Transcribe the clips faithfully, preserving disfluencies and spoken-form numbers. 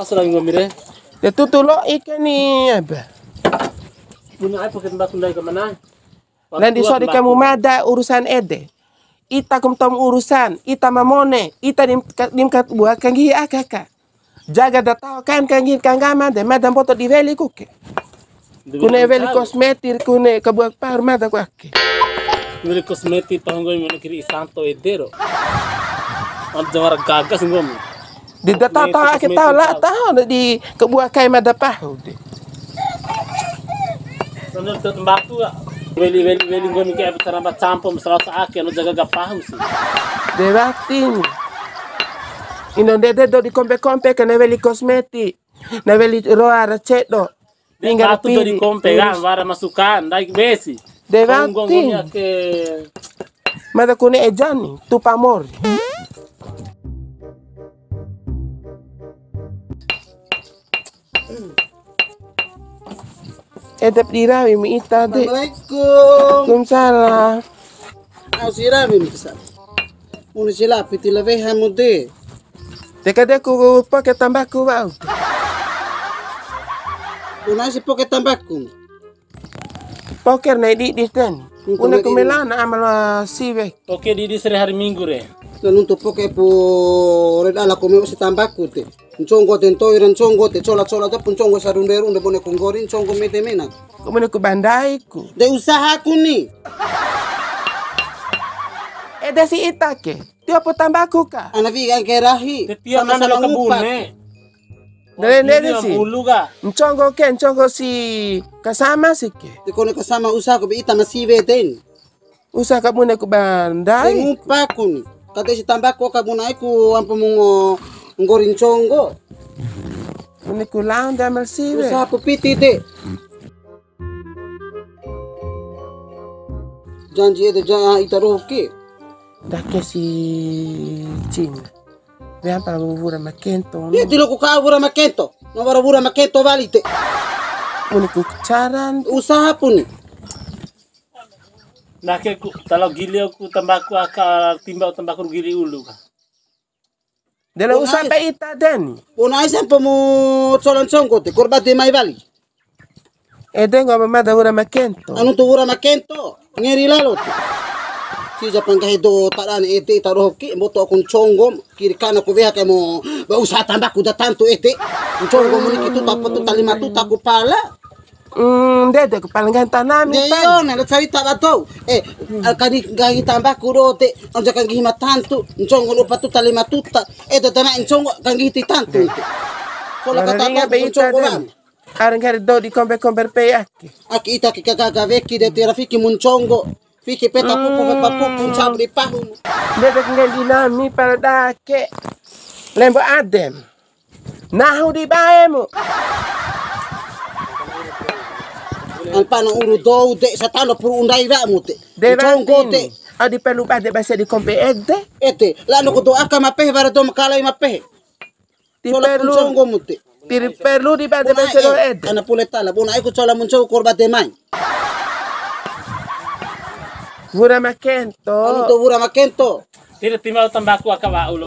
Selain nggomi re. De tutu lo'i ke ni ebe. Bune ai poke tambaku ndai ke mana? Nandi sodi kamu mada urusan ede. Ita kum tom urusan, ita mamone, ita dim, dim kat bua kanggihi aka ka. Jaga da taho kan kanggihi kanggama de, mada mboto di weli kuke. Kune weli kosmetik, kune kabua pahu mada ku ake. Weli kosmetik pahu nggomi mone kiri santo ede ro. Am jawara gagas nggomi. Di da taho taho ake taho la taho di kabua kai mada pahu de. Menurut tembaku, weli, weli, weli, nggomi ke apa cara campo, masalah ake, anu jaga ga pahu sih. De wati ni. Ino ndede do di kompe-kompe, kena weli kosmetik. Na weli roa ra cedo. Tinggal batu do di kompe kan, wara masukan, ndai besi. De wati. Nggomi ake. Mada kune ejani, tupa mori. Edep di rawi mu ita de. Assalamualaikum. Waalaikumsalam. Au si rawi mu kesa. Unu sila piti la weha mu de. Teka de ku poke tambaku wa'u. Una si poke tambaku. Poker nai didi ten. Una ku melana amal siwe. Oke, didi sere hari Minggu re. Nuntu poke pu red ala kome usi tambaku te. Nconggo te ntoi ra nconggo te cola-cola ta pu nconggo sarunde-runde bone ku nggori nconggo mete mena. Ku bone ku bandai ku. De usaha ku ni. Ede si ita ke. Tio pu tambaku ka. Ana wi'i ka ke rahi. Sama-sama ngupa. Ndede, ndede si. Nconggo ke, nconggo si kasama si ke. Ti kone kasama usaha ku be ita masiwe ten. Usaha kabune ku bandai. Ngupa ku ni. Kate si tambaku kabune ai ku ampo mu ngo-, nggori nconggo. Bune ku lao nda amal siwe. Usaha pu piti de. Janji ede ja ita doho ke. Ndake si Cina. Weha mpara wura ma kento. Ye, ti loaku ka wura ma kento. Na wara wura ma kento wali te. Bune ku caran. Usaha pu ni. Ndake ku, talo gili ku tambaku aka timba tambaku gili ulu ka. Dela usaha pe ita deni. Bona ai sampo mu cola nconggo te, korban te mai wali. Ede nggomi mada wura ma kento. Anu tu wura ma kento, ngeri lalo tu. Si japa nggahi do tadane ede ita doho ke, mboto aku nconggo, kiri kana ku weha kaimo, ba usaha tambaku da tantu ede. Nconggo muni ki tuta, tuta lima tuta ku pala. Mm, ndede ku pala nggahi tanami. De iyo, na lo carita ba dou. Eh, kani nggahi tambaku do te, onja kanggihi ma tantu, nconggo upa tuta lima tuta. Ede tana nconggo kanggihi ti tantu. Cola kata ba nconggo. Are nggahi dou di kompe-kompe pei ake. Ake ita ke kagaga weki de tiwara fiki mu nconggo. Fiki peta pupu, peta pupu, ncabu di pahu. Ndede ku nggahi nami pala dake. Lembo adem. Nahu di bae mu. Ampa na uru dou de satando puru undai wa mu te. Nconggo te. Au di perlu bade basa di kompe ede. Ede, lanu ku doa ka mapehe wara dou makalai mapehe. Ti perlu, nconggo mu te. Ti perlu di bade basa do ede. Ana pule tala, bona ai ku cola mu nconggo korban te mai. Wura ma kento. Anu to wura ma kento. Tira timau tambaku aka wa'u lo.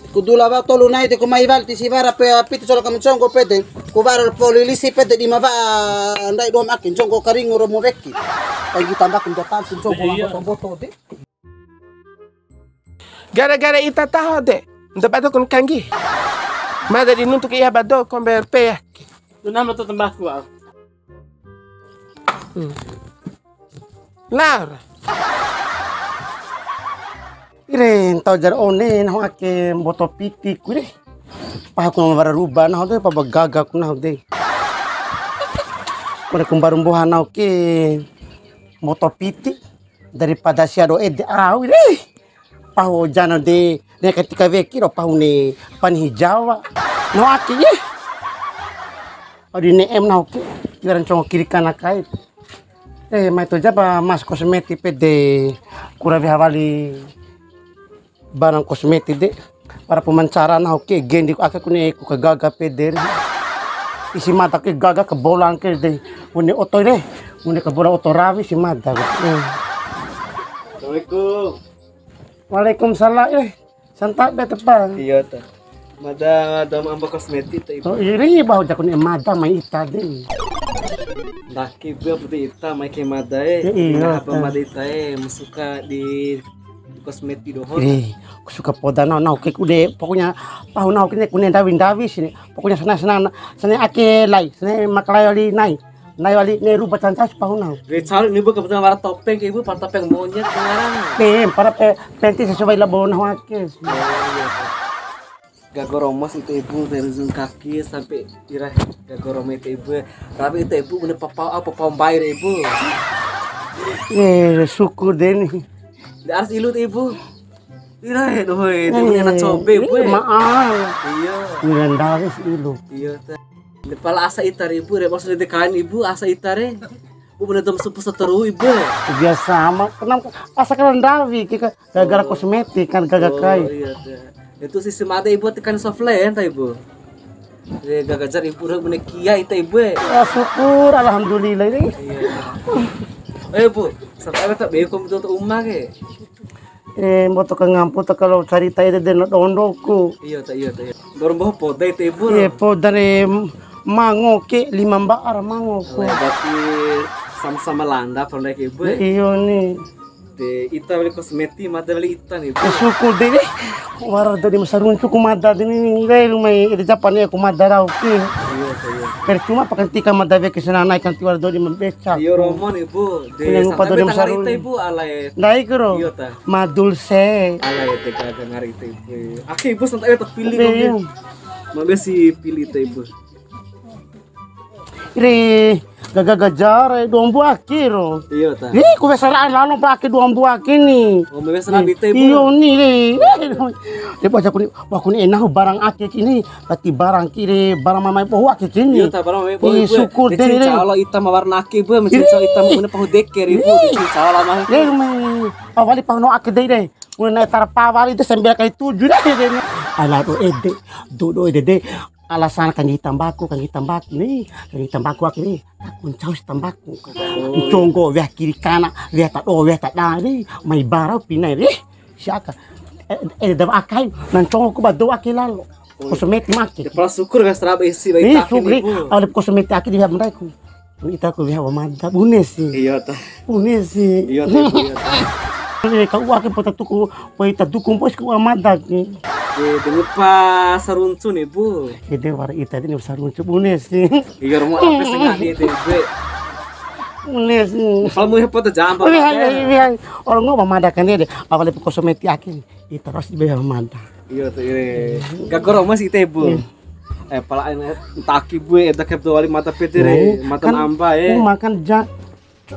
Ku dula wa'u tolu nai te ku mai wali ti si wara pe piti cola kamu nconggo pede. Ku wara polilisi pede di ma wa'a ndai dua ma ake nconggo karingu romo weki. Pagi tambaku nda tantu nconggo ma boto-boto de. Gara-gara ita taho de, nda bado kon kanggi. Mada di nuntu ke iha bado kombe pea. Tuna ma to tambaku au. Hmm. Laura. Ire, ntau jar one, nahu ake mboto piti ku re. Paha ku wara ruba, nahu de, pa ba gaga ku nahu de. Kone ku mbaru mboha nahu ke mboto piti. Daripada sia do ede au re. Pahu jana de, ne ketika weki ro pahu ne pani hijawa. No ake ye. Adi ne'em nahu ke, tiwara nconggo kiri kana kai. Eh, mai to japa mas kosmetik pede kura weha wali barang kosmetik de. Para pemancara nahu ke gendi ake kune ku kagaga pede re. Isi mata ke gaga ke bolang ke de. Kune oto re. Kune ke bolang oto rawi si mata. Eh. Assalamualaikum. Waalaikumsalam. Eh, santabe tepa. Iya ta. Mada, mada amba kosmetik ta, Ibu. Oh, iri bau jaku ni mada mai ita de. Ndake be pede ita mai ke mada e. Ya, iya, apa ta. Mada ita e, ma suka di kosmetik doho. Iri, ku suka poda nau, nau ke kude, pokoknya pahu nau ke kune ndawi-ndawi sini. Pokoknya sana, sana, sana ake lai, sana makalai wali nai. Nai wali ne rupa canca si pahu nau. Re caru ni bu kebetulan wara topeng ke ibu, para topeng monyet sekarang. Pe, para pe, penti sesuai labo nahu ake. Gagoro mos ita ibu dari ujung kaki sampai ira gagoro mos ita ibu. Tapi ita ibu bune papau apa papau mbai re ibu. Eh, syukur deh nih. Ndak harus ilu ta ibu. Ira he doho e, de bune anak cobe ibu. Maaf. Iya. Bune ndawi si ilu. Iya ta. Pala asa ita re ibu re, maksudnya de kain ibu asa ita re. Bu bune dom supu seteru ibu. Biasa sama, kenapa asa kena ndawi ke gara-gara kosmetik kan gaga kai. Oh, iya ta. Itu sisi made ibu tekan soft lens ta ibu. Eh, gaga jar ibu re bune kia ita ibu e. Ya, syukur, alhamdulillah ini. Iya. Eh, Bu, sampai ta be kom tu uma ke. Eh, mboto kangampu ta kalau carita ede de na dondoku. Iya ta, iya ta, iya. Doro mboho poda ita ibu. Iya, poda re mango ke lima mba'a ra mango ku. Berarti sama-sama landa pernah ke ibu. Iyo ni. De, ita wali kosmeti, mada wali ita ni. Ya, syukur de, eh. Wara dodi ma saruncu ku mada de ni, ni, re, rumai, ede japan ya ku mada rau ke. Iya, iya. Percuma pakan tika mada weki senana ikan tiwara dodi ma beca. Iya, romo ni, Bu. De, lupa dodi ma saruncu. Ibu, alai. Ndai kero. Iya, ta. Madul se. Alai, teka dengar ita, Ibu. Ake, Ibu, santai, tak pilih, iya. Ma besi pilih ita, Ibu. Re, gaga gajar, eh, dua mbuaki ro. Iya, ta. Ih, ku wesara lalo pa ake dua mbuaki ni. Oh, ma wesara bite, Bu. Iyo ni, re. Re, baca ku ni, wah, ku ni enak barang ake kini. Berarti barang kire, barang mamai poho ake kini. Iya, ta, barang mamai poho, Bu. Syukur de, re. Insya Allah, ita ma warna ake, Bu. Insya Allah, ita ma guna pahu deker, Bu. Insya Allah, mah. Re, mai. Awali pahu no ake de, re. Guna naik tarpa wali de sembilan kali tujuh, re. Ala do ede, do, do ede, de. Alasan kanggihi tambaku, kanggihi tambaku ni, kanggihi tambaku ake ni, aku ncau si tambaku. Nconggo weha kiri kana, weha ta do, weha ta da ni, mai bara pina ni. Siaka. Eh, eh, da akai, na nconggo ku ba do ake lalo. Kosmeti make. Ya, pala syukur ka saraba isi ba ita ake ni, Bu. Ih, syukur. Ala kosmeti ake di hamrai ku. Ita ku weha ba mada, bune si. Iya, ta. Bune si. Iya, ta, iya, ta. Eh, kau ake pota tuku, poi ta dukung, poi ku ba mada ki. Eh, de ngupa saruncu ni, Bu. Ede wara ita de saruncu, bune si. Iya, romo apa setengah dia de, Bu. Bune si. Kalau mau hepo ta jamba. Wih, wih, wih. Orang ngomong mada kan dia de. Awalnya kosmeti ake. Ita ras di weha ba mada. Iya, ta, ire. Gagoro mos ita, Bu. Iya. Eh, pala aina taki, Bu, eda kep dua wali mada pede re, mada namba, eh. Uma kan ja-,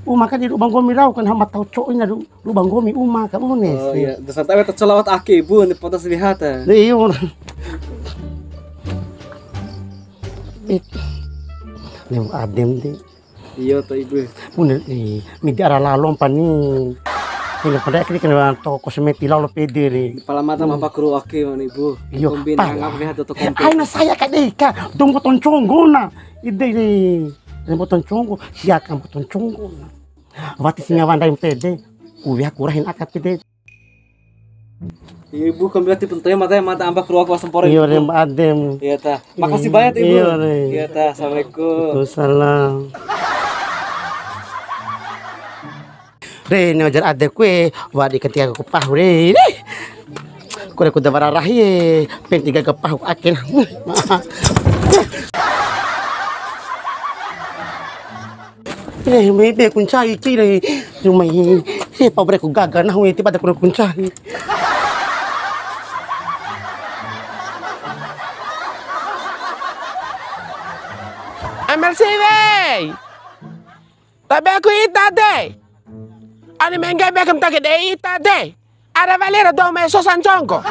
uma kan di ru'u ba nggomi rau kan hama tau co'ina ru'u, ru'u ba nggomi uma ka bune. Oh, iya. Desa tawe ta colawat ake, Bu, ni potas lihat, eh. Iya. Ni adem de. Iya, ta, Ibu. Bune, eh, midi ara lalo mpa ni. Ini pada akhirnya kena toko kosmeti lalo pede re. Pala mada ma bakru ake, Ibu. Iya, kombi pala. Nangap lihat toko kombi. Aina saya ka dei ka, dong boton conggo na. Ide re. Boton conggo, sia ka boton conggo na. Wati singa wanda yang pede, kuliah kurahin akad pede. Iya, Ibu, kami wati pentoya mada, mada amba keluar kuasa sempore. Iya, Ibu. Rem adem. Iya, ta. Makasih banyak, Ibu. Iya, Re. Iya, ta. Assalamualaikum. Waalaikumsalam. Re, ne wajar ade kue, wadi ketika ku pahu, Re. Kure ku da wara rahi, eh. Pen tiga ke pahu akin. Eh, mai be ku ncai ki re. Cuma ini, si pabrik ku gaga nahu ede pada ku ncai. Amel siwe. Tabe aku ita de. Ani mengge be kem take de ita de. Ara wali ra dou mai sosa nconggo.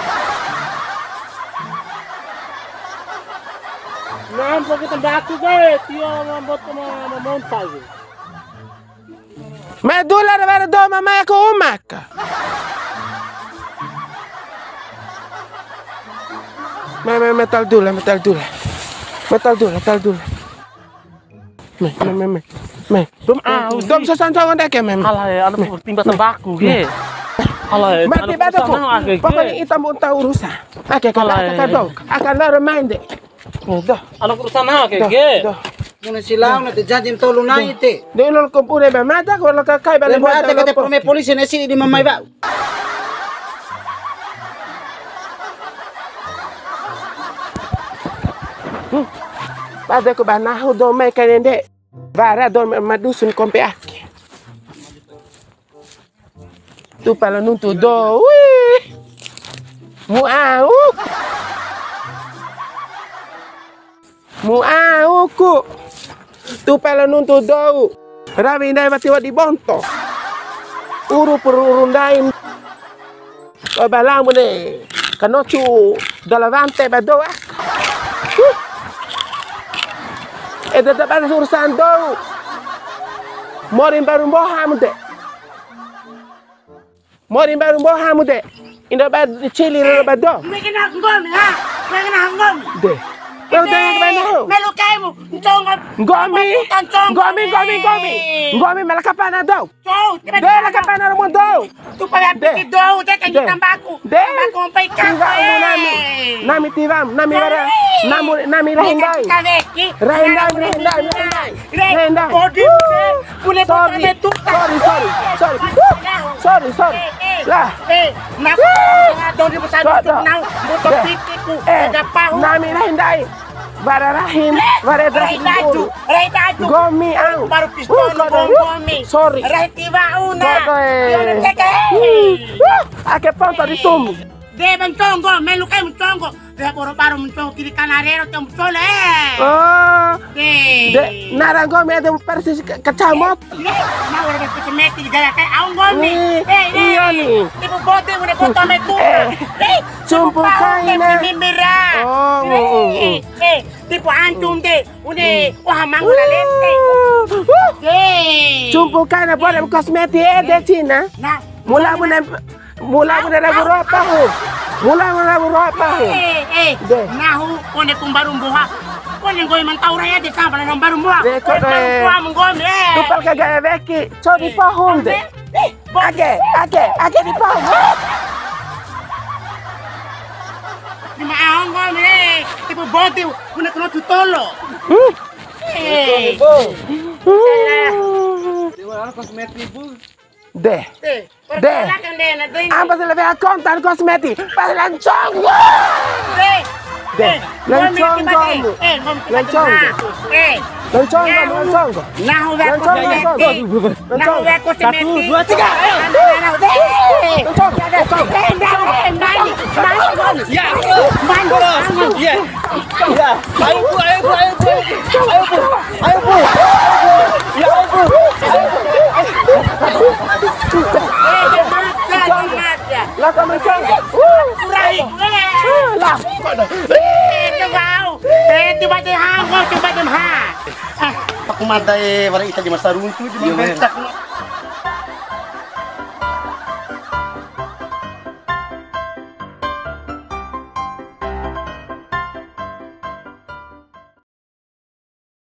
Nampo kita baku ke, tio mambuat ma-, mamonta ke. Mai dula ra wara dou ma mai aku uma ka. Mai, mai, mai, tal dula, mai, tal dula. Mai, tal dula, tal dula. Mai, mai, mai, mai. Mai. Dom, ah, dom sasantawa ndake, mai, mai. Alah, ya, anu, timba tambaku, ge. Alah, mati anu bade urusan ku. Pokoknya ita mau tahu urusan. Ake kada, ake kada. Akan loro main de. Doh. Anu urusan ake ke. Doh. Muna silau na te janji tolu nai te. De lolo kompure ba mada ko lo kakai bale mada. Ate kete prome polisi nesi di mamai bau. Bade ku ba nahu dou mai kai nde. Wara dou ma dusun kompe ake. Tupa la nuntu dou. Wih. Mu au. Mu au ku. Tupa la nuntu dou. Rawi ndai wati wadi bonto. Uru puru uru ndai. Ba lambu ne. Kanocu dala wante ba dou. Huh. Eda da ba urusan dou. Mori mbaru mboha mu de. Mori mbaru mboha mu de. Indo ba cili ro ba dou. Mekena nggomi ha. Mekena nggomi. De. Kau tanya ke mana? Melu kaimu. Ncongo. Nggomi. Nggomi, nggomi, nggomi. Nggomi mala kapana dou. Cou, tiba-tiba. De la kapana rumo dou. Tu pala piti dou, de kan tambaku. De. Tambaku sampai kafe. Tinggal umur nami. Nami tiwam, nami wara. Nami, nami rahindai. Rahindai, rahindai, rahindai. Rahindai. Bodi, bune botol metu. Sorry, sorry, sorry. Sorry, sorry. Lah. Eh, nak doni besar tu nau. Botol pitiku. Eh, nami rahindai. Bara rahim, bara rahim dulu. Rai daju. Nggomi au. Baru pistol nggomi. Sorry. Rai tiwa una. Kodo e. Ake ponto di tumbu. De ba nconggo, melu kai nconggo. De boro-boro nconggo kiri kanan rero tem sole. Oh. De. De, nara nggomi ada persis kacamot. Mau ada kosmeti gaya kai au nggomi. Eh, iyo ni. Ibu bote udah foto metu. Eh. Cumpu kaina. Mimbira. Oh, eh, eh. Tipu antum de, une, wah, mangu la lente. Cumpu kaina bore kosmeti ede Cina. Nah, mula muna, mula muna rabu ropa hu. Mula muna rabu ropa hu. Eh, eh. De. Nahu, kone kumbaru mboha. Kone nggomi mantau raya de sama na mbaru mboha. De, kone. Tupa kagak weki. Coba pahum de. Ake, ake, ake di pau. Di ma aong ko me, tipu boti, una kena tutolo. Hmm. Eh. Salah. Dewa, kosmetik, Bu. Deh. Eh, deh. Apa sih lebih kontan kosmetik? Pas lancong. Deh. Deh, eh, lancong nggomi. Eh, nggomi. Lancong. Eh. Lancong nggomi, lancong nggomi. Nahu wea kosmetik. Lancong nggomi. Nahu wea kosmetik. Satu, dua, tiga, ayo. Lancong. Eh, lancong. Eh, mani, mani, mani. Ya, mani. Iya. Ya. Ayo, Bu, ayo, Bu, ayo, Bu. Ayo, Bu. Ayo, Bu. Ya, ayo, Bu. Ayo, Bu. Eh, jangan mati, jangan mati. Lah, kamu kan. Kurai. Lah. Eh, coba au. Eh, coba deh, ha, gua coba deh, ha. Ah, aku mada e, wara ita di masa runtu, di bencak.